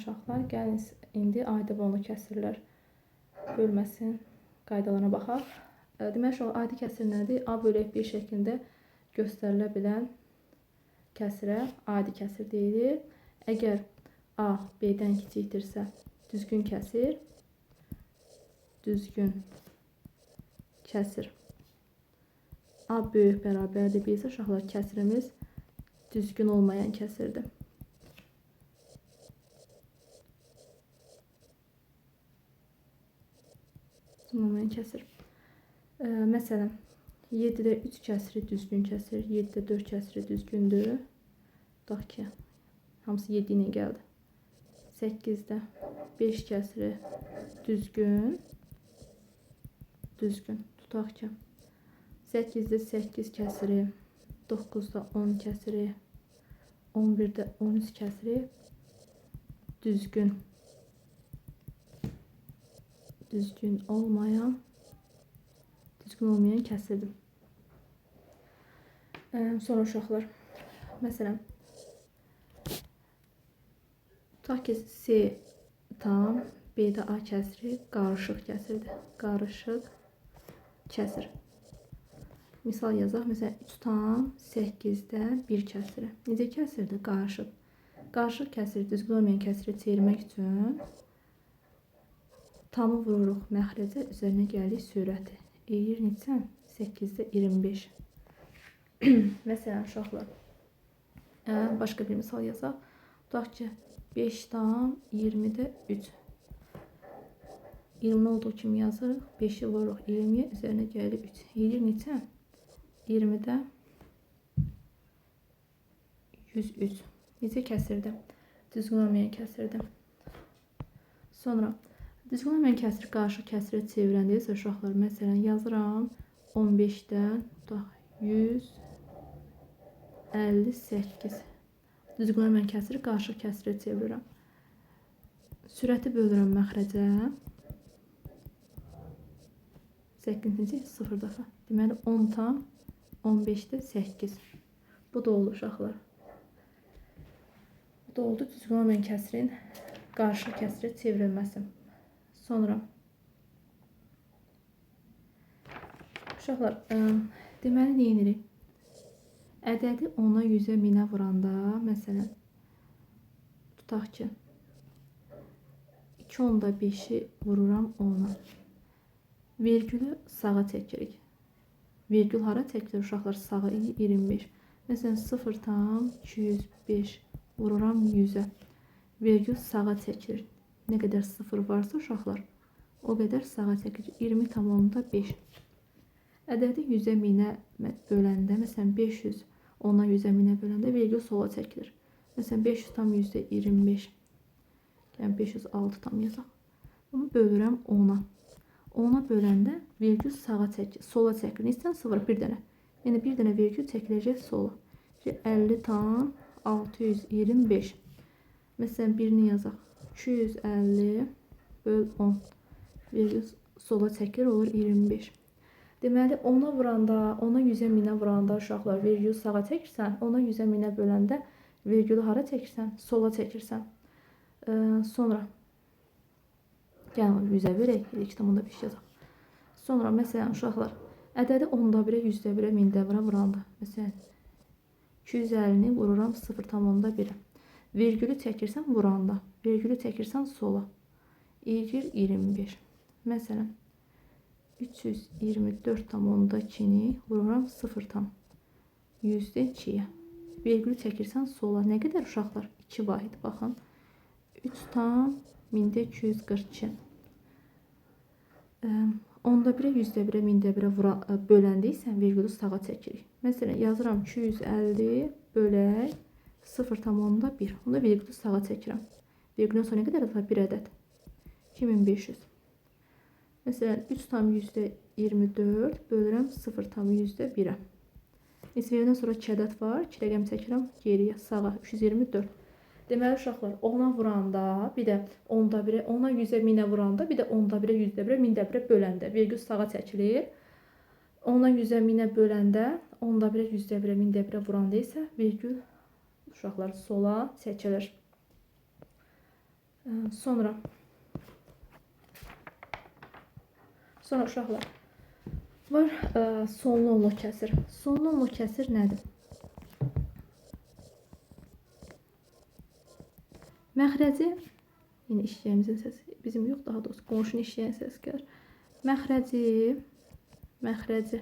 uşaqlar, gəlin indi adi və onlu kəsirlər bölməsinin qaydalarına baxaq. Deməli, uşaqlar, adi kəsir nədir? A bölək 1 şəklində göstərilə bilən kəsirə adi kəsir deyilir. Əgər A B-dən kiçikdirsə, düzgün kəsir, düzgün kəsir. A böyük bərabərdir B isə uşaqlar, kəsirimiz düzgün olmayan kəsirdir. Düzgün olmayan kəsir. Məsələn, 7-də 3 kəsiri düzgün kəsir, 7-də 4 kəsiri düzgündür. Tutaq ki, hamısı 7 ilə gəldi. 8-də 5 kəsiri düzgün, düzgün. Tutaq ki, 8-də 8 kəsiri, 9-da 10 kəsiri, 11-də 13 kəsiri düzgün. Düzgün olmayan kəsirdir. Sonra uşaqlar, məsələn, tutaq ki, C tam B-də A kəsiri qarışıq kəsirdir. Qarışıq kəsir. Misal yazaq. Məsələn, 3 tam 8-də 1 kəsiri. Necə kəsirdir? Qarışıq. Qarışıq kəsiri, düzgün olmayan kəsiri çevirmək üçün tamı vururuq məxrəcə, üzərinə gəlirik sürəti. Eləyir neçə? 8-də 25. Məsələn, uşaqlar, başqa bir misal yazaq. Tutaq ki, 5 tam 20-də 3. 20 olduğu kimi yazırıq. 5-i vururuq 20-yə, üzərinə gəlir 3. Eləyir neçə? 20-də 103. Necə kəsirdi? Düzgün olmayan kəsirdi. Sonra, düzgün olmayan kəsir qarışıq kəsirə çevirəndə isə uşaqlar, məsələn, yazıram 15-dən, tutaq, 158. Düzgün olmayan kəsiri qarışıq kəsirə çevirirəm. Sürəti bölürəm məxrəcə. 8 necə? 0 dəfə. Deməli, 10 tam 15-də 8. Bu da oldu uşaqlar. Bu da oldu düzgün olmayan kəsirin qarışıq kəsirə çevrilməsi. Sonra uşaqlar, deməli, nə edirik? Ədədi 10-a, 100-ə, 1000-ə vuranda, məsələn, tutaq ki, 2,5-i vururam 10-a. Vergülü sağa çəkirik. Vergül hara çəkilir uşaqlar? Sağa 25. Məsələn, 0 tam 205 vururam 100-ə. Vergül sağa çəkilir. Nə qədər 0 varsa uşaqlar, o qədər sağa çəkilir. 20,5. Ədədi 100-ə, 1000-ə böləndə, məsələn, 500 10-a, 100-ə, 1000-ə böləndə vergül sola çəkilir. Məsələn, 500 tam %25. Yəni, 506 tam yazaq. Bunu bölürəm 10-a. 10-a böləndə vergül sağa çəkilir, sola çəkilir. Neçədən 0? Bir dənə. Yəni, bir dənə vergül çəkiləcək sola. 50 tam 625. Məsələn, birini yazaq. 250 böl 10. Vergül sola çəkilir, olur 25. Deməli, 10-a vuranda, 10-a, 100-ə, 1000-ə vuranda uşaqlar vergülü sağa çəkirsən, 10-a, 100-ə, 1000-ə böləndə vergülü hara çəkirsən? Sola çəkirsən. Sonra, gəlin 100-ə verək, 2,5 yazaq. Sonra, məsələn, uşaqlar, ədədi 10-da 1-ə, 100-də 1-ə, 1000-də 1-ə vuranda, məsələn, 250-ni vururam 0,1-ə. Vergülü çəkirsən vuranda, vergülü çəkirsən sola. Eləyir 25. Məsələn, 324,2-ni vururam 0 tam %2-yə. Vergülü çəkirsən sola. Nə qədər uşaqlar? 2 vahid. Baxın. 3 tam 1000-də 242. 10-da 1-ə, 100-də 1-ə, 1000-də 1-ə böləndə isə vergülü sağa çəkirik. Məsələn, yazıram 250 bölək 0,1. Onda vergülü sağa çəkirəm. Vergüldən sonra nə qədər var? 1 ədəd. 2500. Məsələn, 3 tam %24 bölürəm 0 tam %1-ə. Nisbətdən sonra 2 ədəd var. 2 rəqəm çəkirəm geriyə, sağa. 324. Deməli, uşaqlar, 10-a vuranda, bir də 10-da 1-ə, 10-a, 100-ə, 1000-ə vuranda, bir də 10-da 1-ə, 100-də 1-ə, 1000-də 1-ə böləndə vergül sağa çəkilir. 10-a, 100-ə, 1000-ə böləndə, 10-da 1-ə, 100-də 1-ə, 1000-də 1-ə vuranda isə vergül uşaqlar sola çəkilir. Sonra uşaqlar var sonlu onluq kəsir. Sonlu onluq kəsir nədir? Məxrəci, yenə işləyimizin səsi, bizim yox, daha doğrusu qonşunun işləyən səsi gəlir. Məxrəci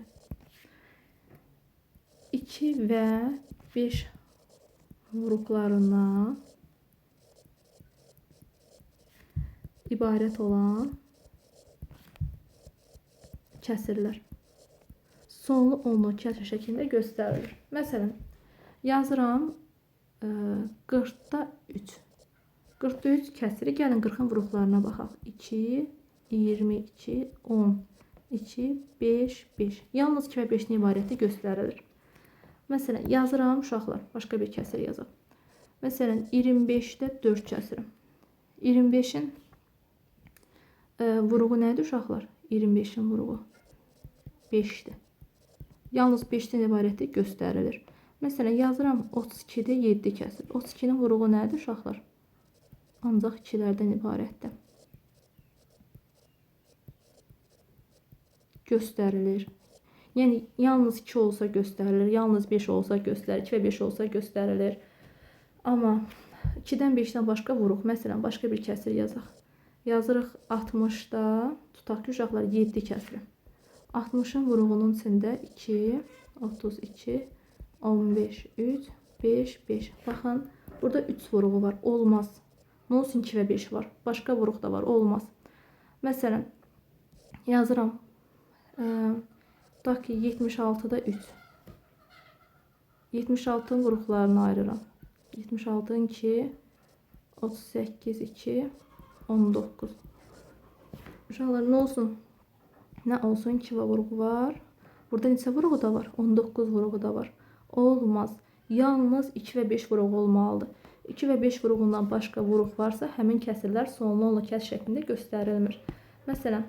2 və 5 vuruqlarından ibarət olan kəsirlər sonlu onluq kəsir şəklində göstərilir. Məsələn, yazıram 40-da 3. 40-da 3 kəsiri. Gəlin 40-ın vuruqlarına baxaq. 2, 22, 10, 2, 5, 5. Yalnız 2 və 5-in ibarətdə göstərilir. Məsələn, yazıram uşaqlar. Başqa bir kəsir yazaq. Məsələn, 25-də 4 kəsirim. 25-in vuruğu nədir uşaqlar? 25-in vuruğu 5-dir. Yalnız 5-dən ibarətdə göstərilir. Məsələn, yazıram 32-də 7 kəsir. 32-nin vuruğu nədir uşaqlar? Ancaq 2-lərdən ibarətdir. Göstərilir. Yəni, yalnız 2 olsa göstərilir, yalnız 5 olsa göstərilir, 2 və 5 olsa göstərilir. Amma 2-dən 5-dən başqa vuruq. Məsələn, başqa bir kəsir yazaq. Yazırıq 60-da, tutaq ki, uşaqlar 7 kəsiri. 60-ın vuruğunun içində 2, 32, 15, 3, 5, 5. Baxın, burada 3 vuruğu var. Olmaz. Nə olsun 2 və 5 var. Başqa vuruq da var. Olmaz. Məsələn, yazıram. Tutaq ki, 76-da 3. 76-ın vuruqlarını ayırıram. 76-ın 2, 38, 2, 19. Uşaqlar, nə olsun? Nə olsun? 2 vuruğu var. Burada neçə vuruğu da var? 19 vuruğu da var. Olmaz. Yalnız 2 və 5 vuruğu olmalıdır. 2 və 5 vuruğundan başqa vuruq varsa, həmin kəsirlər sonlu onluq kəsir şəklində göstərilmir. Məsələn,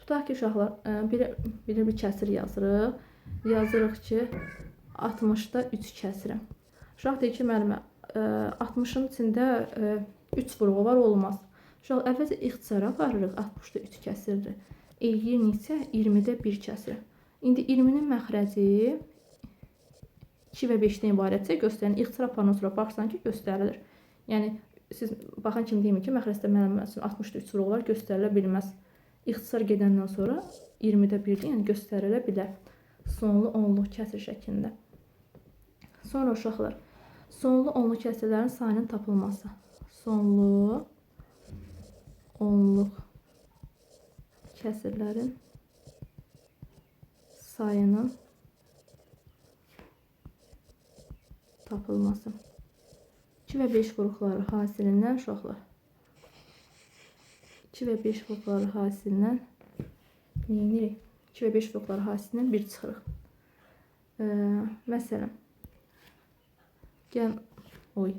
tutaq ki, uşaqlar, belə bir kəsir yazırıq. Yazırıq ki, 60-da 3 kəsirəm. Uşaq deyir ki, müəllimə, 60-ın içində 3 vuruğu var, olmaz. Uşaq, əvvəlcə ixtisara aparırıq, 60-da 3 kəsirdir. Eləyir neçə? 20-də 1 kəsir. İndi 20-nin məxrəci 2 və 5-dən ibarətsə göstərin. İxtisar aparandan sonra baxsan ki, göstərilir. Yəni, siz baxan kimi deyim ki, məxrəcdə mənim üçün 60-da 3 vuruğu var, göstərilə bilməz. İxtisar gedəndən sonra 20-də 1-dir, yəni göstərilə bilər. Sonlu onluq kəsir şəklində. Sonra uşaqlar, sonlu onluq kəsirlərin sayının tapılması. Sonlu onluq kəsirlərin sayının tapılması. 2 və 5 vuruqları hasilindən uşaqlar. 2 və 5 vuruqları hasilindən nə edirik? 2 və 5 vuruqları hasilindən 1 çıxırıq. Məsələn, gəlin, oy,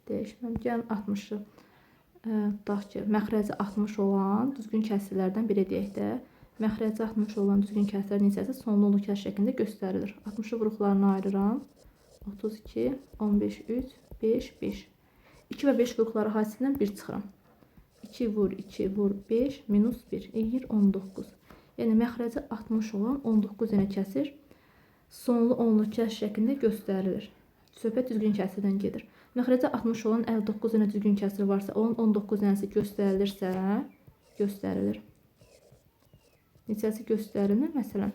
dəyişməm, gəlin 60-ı tutaq ki, məxrəci 60 olan düzgün kəsirlərdən biri deyək də. Məxrəci 60 olan düzgün kəsirlər neçəsi sonlu onluq kəsir şəklində göstərilir. 60-ı vuruqlarını ayırıram. 32, 15, 3, 5, 5. 2 və 5 vuruqları hasilindən 1 çıxıram. 2 vur, 2 vur, 5, minus 1, eləyir 19. Yəni, məxrəci 60 olan 19 dənə kəsir sonlu onluq kəsir şəklində göstərilir. Söhbət düzgün kəsirdən gedir. Məxrəci 60 olan 59 dənə düzgün kəsir varsa, onun 19 dənəsi göstərilirsə, göstərilir. Neçəsi göstərilir? Məsələn,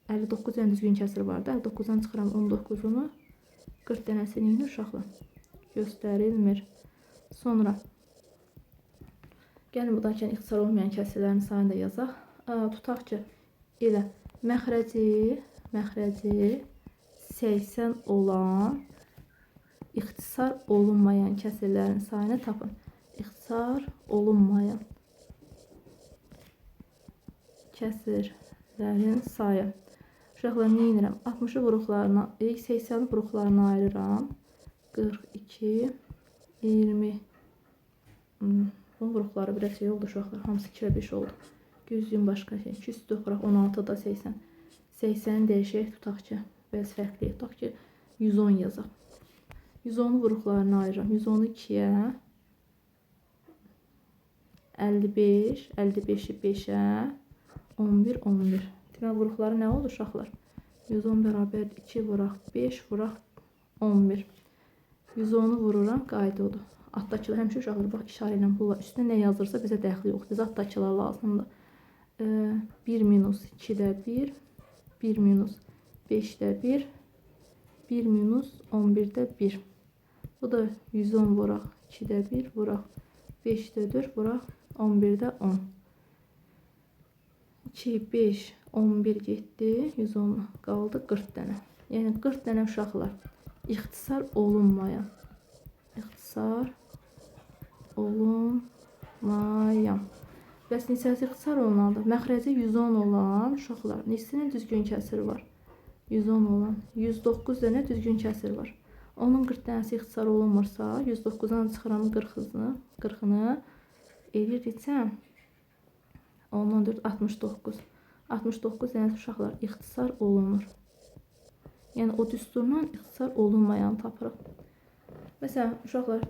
59 dənə düzgün kəsir vardı. 59-dan çıxıram 19-unu. 40 dənəsi neyini uşaqlar? Göstərilmir. Sonra, gəlin buradakı ixtisar olmayan kəsirlərin sayını da yazaq. Tutaq ki, elə məxrəci 80 olan ixtisar olunmayan kəsirlərin sayını tapın. İxtisar olunmayan kəsirlərin sayı. Uşaqlar, nə edirəm? 60-ı vuruqlarına, 80-i vuruqlarına ayırıram. 42, 20. Bunun vuruqları biraz şey oldu uşaqlar. Hamısı 2 və 5 oldu. 100-ün başqa şey. 200 vuraq 16-da 80. 80-i dəyişək, tutaq ki, biraz fərqli. Tutaq ki, 110 yazaq. 110-u vuruqlarını ayırıram. 110-u 2-yə, 55, 55-i 5-ə, 11, 11. Deməli, vuruqları nə oldu uşaqlar? 110 bərabər 2 vuraq 5 vuraq 11. 110-u vururam, qayda odur. Altdakılar həmişə uşaqlar, bax, işarə ilə bunlar üstünə nə yazırsa bizə dəxli yox. Bizə altdakılar lazımdır. 1 minus 2-də 1, 1 minus 5-də 1, 1 minus 11-də 1. Bu da 110 vuraq 2-də 1 vuraq 5-də 4 vuraq 11-də 10. 2, 5, 11 getdi. 110 qaldı 40 dənə. Yəni 40 dənə uşaqlar. İxtisar olunmayan. İxtisar olunmayan. Bəs neçəsi ixtisar olunandır? Məxrəci 110 olan uşaqlar. Neçəsinin düzgün kəsiri var? 110 olan. 109 dənə düzgün kəsir var. Onun 40 dənəsi ixtisar olunmursa, 109-dan çıxıram 40-ını. Eləyir neçə? 10-dan 4, 69. 69 dənəsi uşaqlar ixtisar olunur. Yəni, o düsturla ixtisar olunmayanı tapırıq. Məsələn, uşaqlar,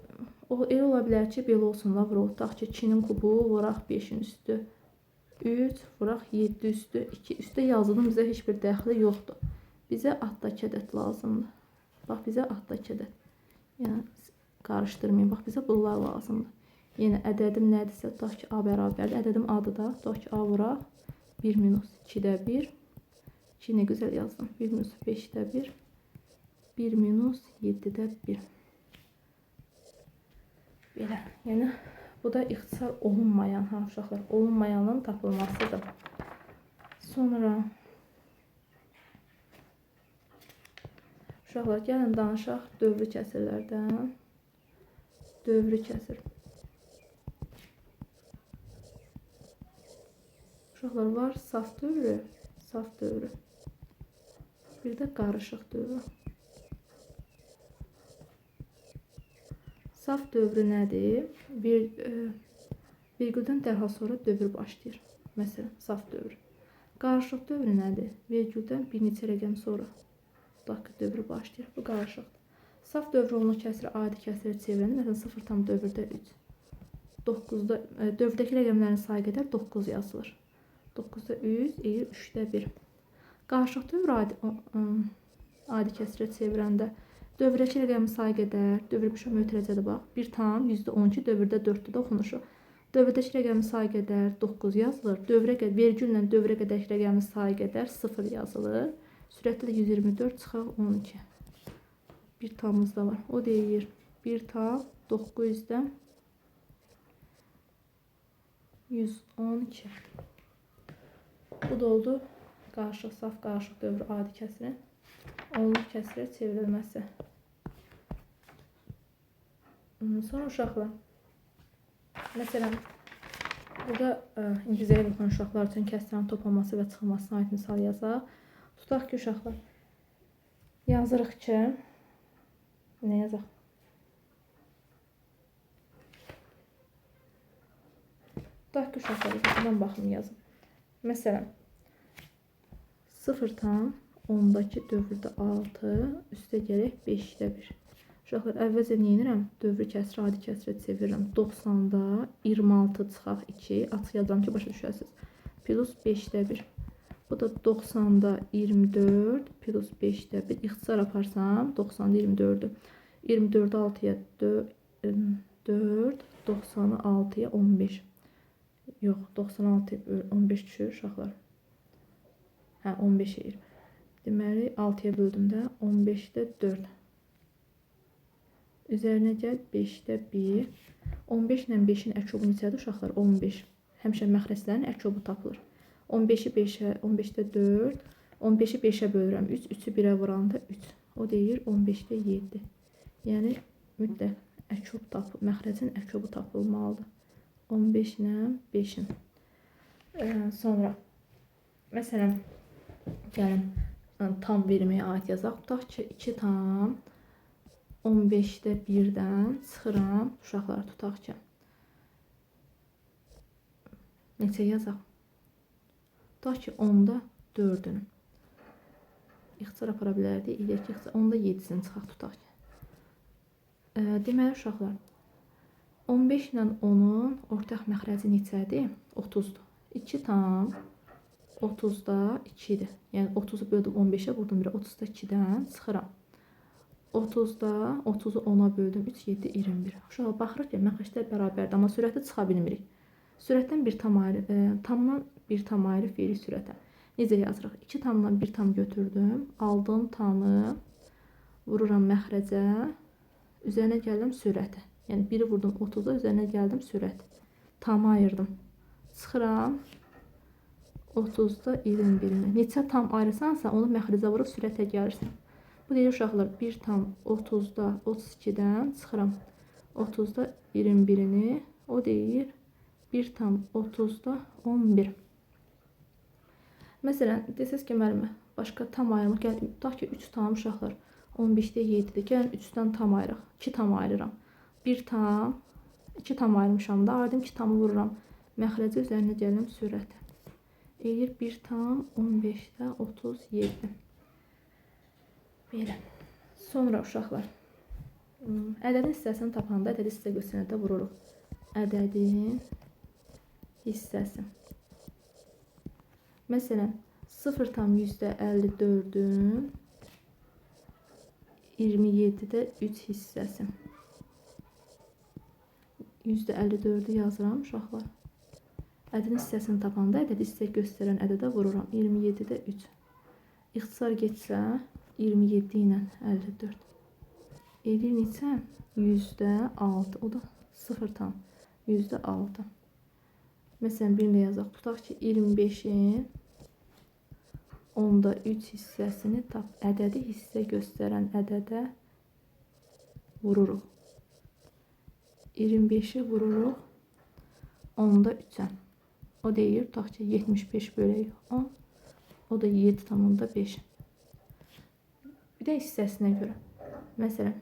elə ola bilər ki, belə olsun da, vuraq. Tutaq ki, 2-nin kubu, vuraq 5-in üstü 3, vuraq 7 üstü 2. Üstə yazılım bizə heç bir dəxli yoxdur. Bizə altdakı ədəd lazımdır. Bax, bizə altdakı ədəd. Yəni, qarışdırmayın. Bax, bizə bunlar lazımdır. Yenə ədədim nədirsə, tutaq ki, A bərabərdir. Ədədim A-dır da. Tutaq ki, A vuraq 1 minus 2-də 1. 2 nə gözəl yazdım. 1 minus 5-də 1. 1 minus 7-də 1. Belə. Yəni, bu da ixtisar olunmayan, ha, uşaqlar, olunmayanın tapılmasıdır. Sonra, uşaqlar, gəlin danışaq dövrü kəsirlərdən. Dövrü kəsir. Uşaqlar, var saf dövrü, saf dövrü. Bir də qarışıq dövrü. Saf dövrü nədir? Vergüldən dərhal sonra dövr başlayır. Məsələn, saf dövr. Qarışıq dövrü nədir? Vergüldən bir neçə rəqəm sonra tutaq ki, dövrü başlayır. Bu qarışıqdır. Saf dövrü onluq kəsiri adi kəsirə çevirəndə, məsələn, 0 tam dövrdə 3. 9-da, dövrdəki rəqəmlərin sayı qədər 9 yazılır. 9-da 3, eyir 3-də 1. Qarışıq dövr adi kəsirə çevirəndə dövrdəki rəqəmin sayı qədər, dövr bir şey mötərizədə bax, 1 tam %12 dövrdə 4-dür də oxunuşu. Dövrdəki rəqəmin sayı qədər 9 yazılır. Vergüllə dövrə qədərki rəqəmin sayı qədər 0 yazılır. Sürətdə də 124 çıxaq 12. Bir tamımız da var. O deyir 1 tam 900-dən 112. Bu da oldu qarışıq, saf qarışıq dövrü adi kəsirin onluq kəsirə çevrilməsi. Sonra uşaqlar, məsələn, burada İngilizcəyə baxan uşaqlar üçün kəsirin toplaması və çıxılmasına aid misal yazaq. Tutaq ki, uşaqlar, yazırıq ki, nə yazaq? Tutaq ki, uşaqlar, buradan baxın, yazın. Məsələn, 0 tam 10-dakı dövrdə 6, üstə gələk 5-də 1. Uşaqlar, əvvəlcə nə edirəm? Dövrü kəsirə, adi kəsirə çevirirəm. 90-da 26 çıxaq 2, açıq yazıram ki, başa düşəsiniz. Plus 5-də 1. Bu da 90-da 24, plus 5-də 1. İxtisar aparsam, 90-da 24-ü. 24-ü 6-ya 4, 90-ı 6-ya 15. Yox, 96-ya 15 düşür uşaqlar. Hə, 15 eləyir. Deməli, 6-ya böldüm də 15-də 4. Üzərinə gəl 5-də 1. 15 ilə 5-in əkobu neçədir uşaqlar? 15. Həmişə məxrəclərin əkobu tapılır. 15-i 5-ə, 15-də 4. 15-i 5-ə bölürəm. 3, 3-ü 1-ə vuranda 3. O deyir 15-də 7. Yəni, mütləq məxrəcin əkobu tapılmalıdır. 15 ilə 5-in. Sonra, məsələn, gəlin tam verməyə aid yazaq. Tutaq ki, 2 tam 15-də 1-dən çıxıram. Uşaqlar, tutaq ki, neçə yazaq? Tutaq ki, 10-da 4-ünü. İxtisar apara bilərdik. İlək ki, 10-da 7-sini çıxaq, tutaq ki. Deməli, uşaqlar, 15 ilə 10-un ortaq məxrəci neçədir? 30-dur. 2 tam 30-da 2 idi. Yəni, 30-u böldüm 15-ə, vurdum 1-ə. 30-da 2-dən çıxıram. 30-da 30-u 10-a böldüm. 3, 7, 21. Uşaqlar, baxırıq ki, məxrəclər bərabərdir, amma sürəti çıxa bilmirik. Sürətdən bir tam ayrı, tamdan bir tam ayırıb veririk sürətə. Necə yazırıq? 2 tamdan bir tam götürdüm. Aldığım tamı vururam məxrəcə. Üzərinə gəldim sürətə. Yəni, 1-i vurdum 30-a, üzərinə gəldim sürət. Tamı ayırdım. Çıxıram 30-da 21-ini. Neçə tam ayırsansa, onu məxrəcə vurub sürətə gəlirsən. Bu deyir uşaqlar, 1 tam 30-da 32-dən çıxıram 30-da 21-ini. O deyir 1 tam 30-da 11. Məsələn, desəz ki, müəllimə, başqa tam ayırmaq, gəlin, tutaq ki, 3 tam uşaqlar, 15-də 7-dir. Gəlin, 3-dən tam ayıraq, 2 tam ayırıram. 1 tam, 2 tam ayırmışam da, ayırdım, 2 tamı vururam. Məxrəcə üzərinə gəlirəm sürətə. Eləyir 1 tam 15-də 37. Belə. Sonra uşaqlar, ədədin hissəsini tapanda ədədi hissə göstərəndə vururuq. Ədədin hissəsi. Məsələn, 0,54-ün 27-də 3 hissəsi. %54-ü yazıram uşaqlar. Ədədin hissəsini tapanda ədədi hissə göstərən ədədə vururam. 27-də 3. İxtisar getsə 27 ilə 54. Eləyir neçə? %6. O da 0 tam. %6. Məsələn, birini yazaq. Tutaq ki, 25-in onda 3 hissəsini tap. Ədədi hissə göstərən ədədə vururuq. 25-i vururuq onda 3-ə. O deyir, tutaq ki, 75 bölək 10. O da 7,5. Bir də hissəsinə görə. Məsələn,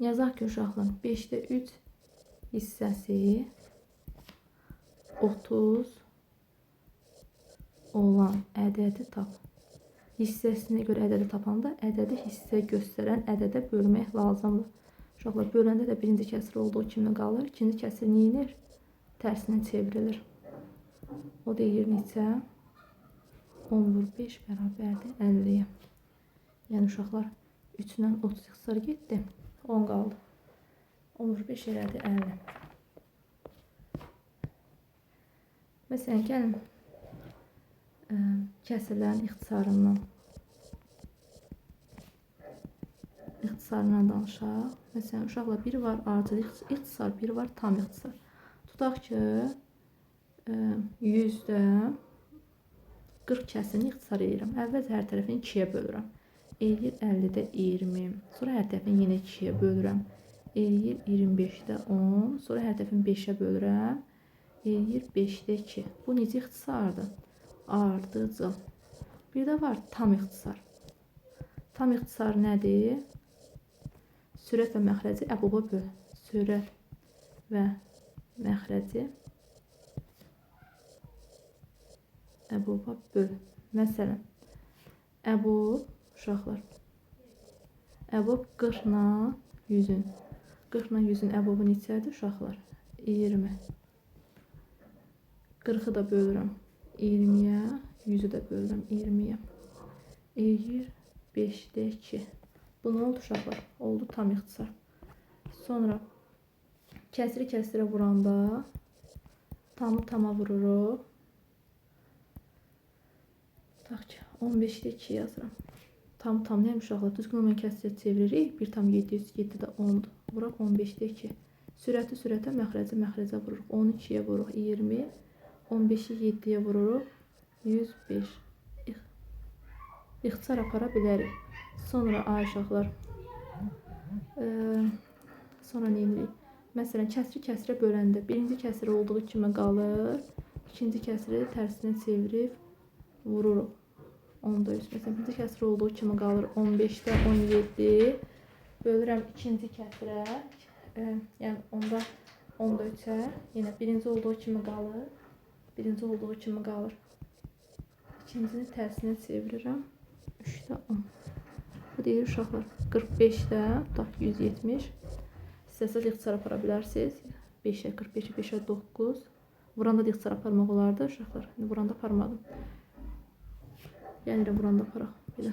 yazaq ki, uşaqlar, 5-də 3 hissəsi 30 olan ədədi tap. Hissəsinə görə ədədi tapanda ədədi hissə göstərən ədədə bölmək lazımdır. Uşaqlar, böləndə də birinci kəsir olduğu kimi qalır. İkinci kəsir nə edir? Tərsinə çevrilir. O deyir neçə? 10 vur 5 bərabərdir 50-yə. Yəni, uşaqlar, 3 ilə 30 ixtisar getdi. 10 qaldı. 10 vur 5 elədi 50. Məsələn, gəlin kəsirlərin ixtisarından danışaq. Məsələn, uşaqlar, biri var ardıcıl ixtisar, biri var tam ixtisar. Tutaq ki, %40 kəsirini ixtisar edirəm. Əvvəlcə hər tərəfini 2-yə bölürəm. Eləyir 50-də 20. Sonra hər tərəfini yenə 2-yə bölürəm. Eləyir 25-də 10. Sonra hər tərəfini 5-ə bölürəm. Eləyir 5-də 2. Bu necə ixtisardır? Ardıcıl. Bir də var tam ixtisar. Tam ixtisar nədir? Sürət və məxrəci əbuba böl. Sürət və məxrəci əbuba böl. Məsələn, əbub uşaqlar. Əbub 40 ilə 100-ün. 40 ilə 100-ün əbubu neçədir uşaqlar? 20. 40-ı da bölürəm 20-yə, 100-ü də bölürəm 20-yə. Eləyir 5-də 2. Bu nə oldu uşaqlar? Oldu tam ixtisar. Sonra kəsiri kəsirə vuranda tamı tama vururuq. Tutaq ki, 15-də 2 yazıram. Tam tam nəyəm uşaqlar? Düzgün olmayan kəsirə çeviririk. 1 tam 707-də 10-dur. Vuraq 15-də 2. Sürəti sürətə, məxrəci məxrəcə vururuq. 12-yə vururuq 20. 15-i 7-yə vururuq 105. İxtisar apara bilərik. Sonra ay uşaqlar, sonra nə edirik? Məsələn, kəsri kəsrə böləndə birinci kəsir olduğu kimi qalır. İkinci kəsiri tərsinə çevirib vururuq. 10-da 3. Məsələn, birinci kəsir olduğu kimi qalır. 15-də 17. Bölürəm ikinci kəsirə. Yəni, onda 10-da 3-ə. Yenə birinci olduğu kimi qalır. Birinci olduğu kimi qalır. İkincisini tərsinə çevirirəm. 3-də 10. Bu deyir uşaqlar 45-də tutaq 170. İstəsəz ixtisar apara bilərsiniz. 5-ə 45-i 5-ə 9. Vuranda da ixtisar aparmaq olardı uşaqlar. İndi vuranda aparmadım. Yəni vuranda aparaq. Belə.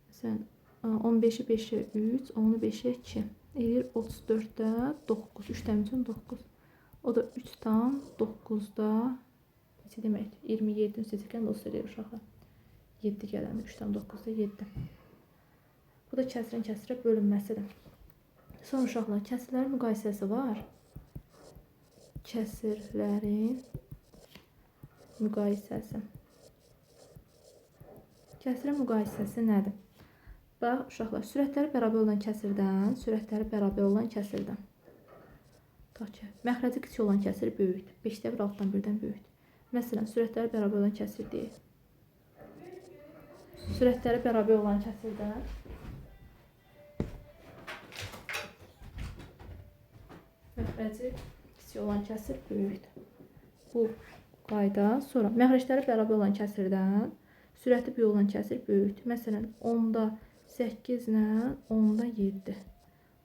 Məsələn 15-i 5-ə 3, 10-u 5-ə 2. Eləyir 34-də 9. 3 təmin 9. O da 3,9-da neçə deməkdir? 27-ni seçərkən də 30 eləyir uşaqlar. 7 gələndə 3,9-da 7. Bu da kəsirin kəsirə bölünməsidir. Sonra uşaqlar, kəsirlərin müqayisəsi var. Kəsirlərin müqayisəsi. Kəsirin müqayisəsi nədir? Bax, uşaqlar, sürətləri bərabər olan kəsirdən, sürətləri bərabər olan kəsirdən. Tutaq ki, məxrəci kiçik olan kəsir böyükdür. 5-də 1 altdan 1-dən böyükdür. Məsələn, sürətləri bərabər olan kəsir deyil. Sürətləri bərabər olan kəsirdən məxrəci kiçik olan kəsir böyükdür. Bu qayda. Sonra məxrəcləri bərabər olan kəsirdən sürəti böyük olan kəsir böyükdür. Məsələn, 10-da 8 ilə 10-da 7.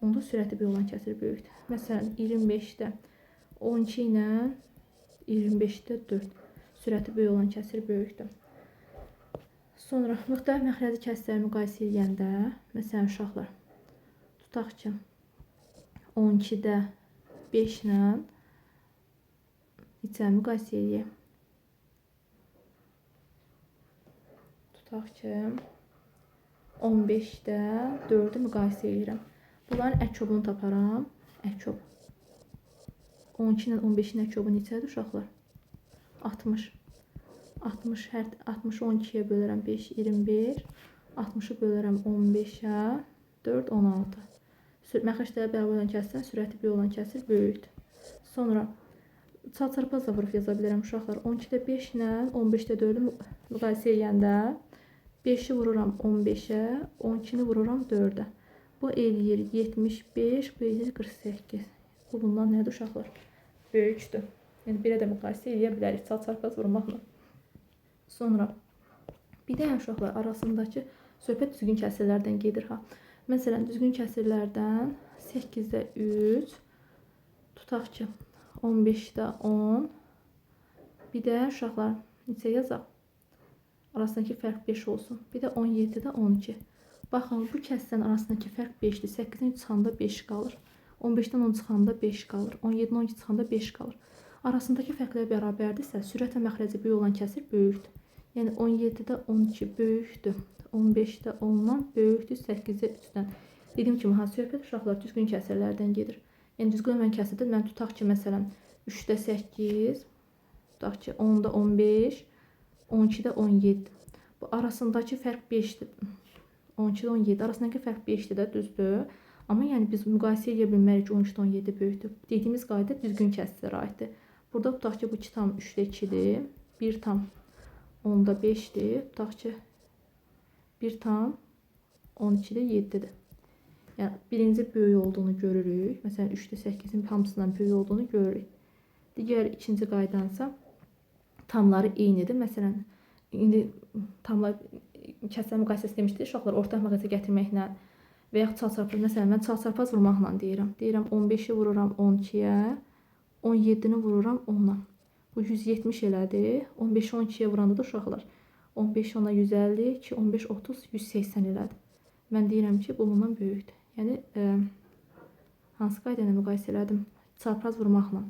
Onda sürəti böyük olan kəsir böyükdür. Məsələn, 25-də 12 ilə 25-də 4. Sürəti böyük olan kəsir böyükdür. Sonra müxtəlif məxrəci kəsirləri müqayisə edəndə, məsələn, uşaqlar, tutaq ki, 12-də 5 ilə neçəni müqayisə edək? Tutaq ki, 15-də 4-ü müqayisə edirəm. Bunların əkobunu taparam. Əkob. 12 ilə 15-in əkobu neçədir uşaqlar? 60. 60, 60-ı 12-yə bölərəm 5, 21. 60-ı bölərəm 15-ə, 4, 16. Məxrəcləri bərabər olan kəsirdən sürəti böyük olan kəsir böyükdür. Sonra çarpaz da vurub yaza bilərəm uşaqlar. 12-də 5 ilə 15-də 4-ü müqayisə edəndə 5-i vururam 15-ə, 12-ni vururam 4-ə. Bu eləyir 75, bu eləyir 48. Bu bundan nədir uşaqlar? Böyükdür. Yəni belə də müqayisə edə bilərik çarpaz vurmaqla. Sonra bir də uşaqlar arasındakı söhbət düzgün kəsirlərdən gedir ha. Məsələn, düzgün kəsirlərdən 8-də 3, tutaq ki, 15-də 10. Bir də uşaqlar neçə yazaq? Arasındakı fərq 5 olsun. Bir də 17-də 12. Baxın, bu kəsirlərin arasındakı fərq 5-dir. 8-dən 3 çıxanda 5 qalır. 15-dən 10 çıxanda 5 qalır. 17-dən 12 çıxanda 5 qalır. Arasındakı fərqlər bərabərdirsə, sürət və məxrəci böyük olan kəsir böyükdür. Yəni 17-də 12 böyükdür. 15-də 10-dan böyükdür 8-də 3-dən. Dediyim kimi, ha, söhbət uşaqlar düzgün kəsirlərdən gedir. Yəni düzgün olmayan kəsirdə mən tutaq ki, məsələn, 3-də 8, tutaq ki, 10-da 15, 12-də 17. Bu arasındakı fərq 5-dir. 12-də 17 arasındakı fərq 5-dir də, düzdür. Amma yəni biz müqayisə edə bilmərik ki, 13-də 17 böyükdür. Dediyimiz qayda düzgün kəsirlərə aiddir. Burada tutaq ki, bu 2,3-də 2-dir. 1,5-dir. Tutaq ki, 1,12-də 7-dir. Yəni, birinci böyük olduğunu görürük. Məsələn, 3-də 8-in hamısından böyük olduğunu görürük. Digər ikinci qaydansa tamları eynidir. Məsələn, indi tamlar kəsər müqayisəsi demişdik, uşaqlar ortaq müqayisə gətirməklə və yaxud çarpaz. Məsələn, mən çarpaz vurmaqla deyirəm. Deyirəm 15-i vururam 12-yə, 17-ni vururam 10-a. Bu 170 elədi. 15-i 12-yə vuranda da uşaqlar 15 10-a 150, 2 15 30 180 elədi. Mən deyirəm ki, bu bundan böyükdür. Yəni hansı qayda ilə müqayisə elədim? Çarpaz vurmaqla.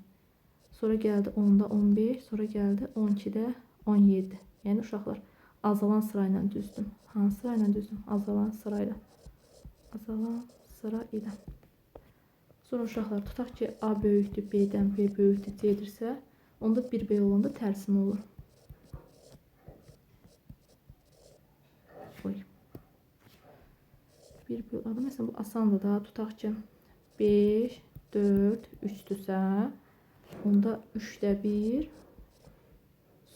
Sonra gəldi 10-da 15, sonra gəldi 12-də 17. Yəni uşaqlar azalan sırayla düzdüm. Hansı sırayla düzdüm? Azalan sırayla. Azalan sıra ilə. Sonra uşaqlar tutaq ki, A böyükdür B-dən, B böyükdür C-dirsə, onda 1B olanda tərsinə olur. Oy. 1B olanda, məsələn, bu asandır da. Tutaq ki, 5, 4, 3-dürsə, onda 3-də 1,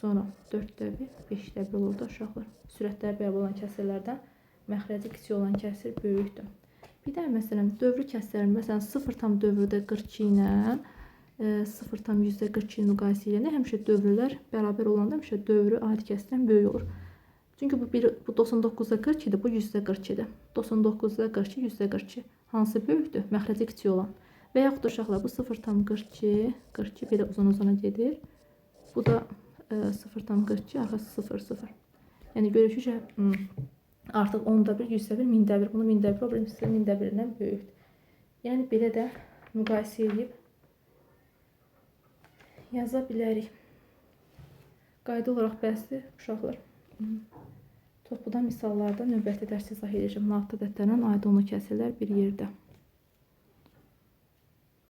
sonra 4-də 1, 5-də 1 olur da uşaqlar. Sürətləri bərabər olan kəsirlərdən məxrəci kiçik olan kəsir böyükdür. Bir də məsələn, dövrü kəsirlərin, məsələn, 0 dövrüdə 42 ilə 0,42 müqayisə edəndə həmişə dövrlər bərabər olanda həmişə dövrü adi kəsirdən böyük olur. Çünki bu 99-da 42-dir, bu 100-də 42-dir. 99-da 42, 100-də 42. Hansı böyükdür? Məxrəci kiçik olan. Və yaxud da uşaqlar, bu 0,42, 42 belə uzun-uzuna gedir. Bu da 0,42, arxası 0, 0. Yəni görürük ki, artıq 10-da 1, 100-də 1, 1000-də 1. Bunu 1000-də 1, o birisisi 1000-də 1-dən böyükdür. Yəni belə də müqayisə edib yaza bilərik. Qayda olaraq bəsdir uşaqlar. Topluda misallarda növbəti dərs izah edəcəm. Nağd ədədlərlə aid onlu kəsirlər bir yerdə.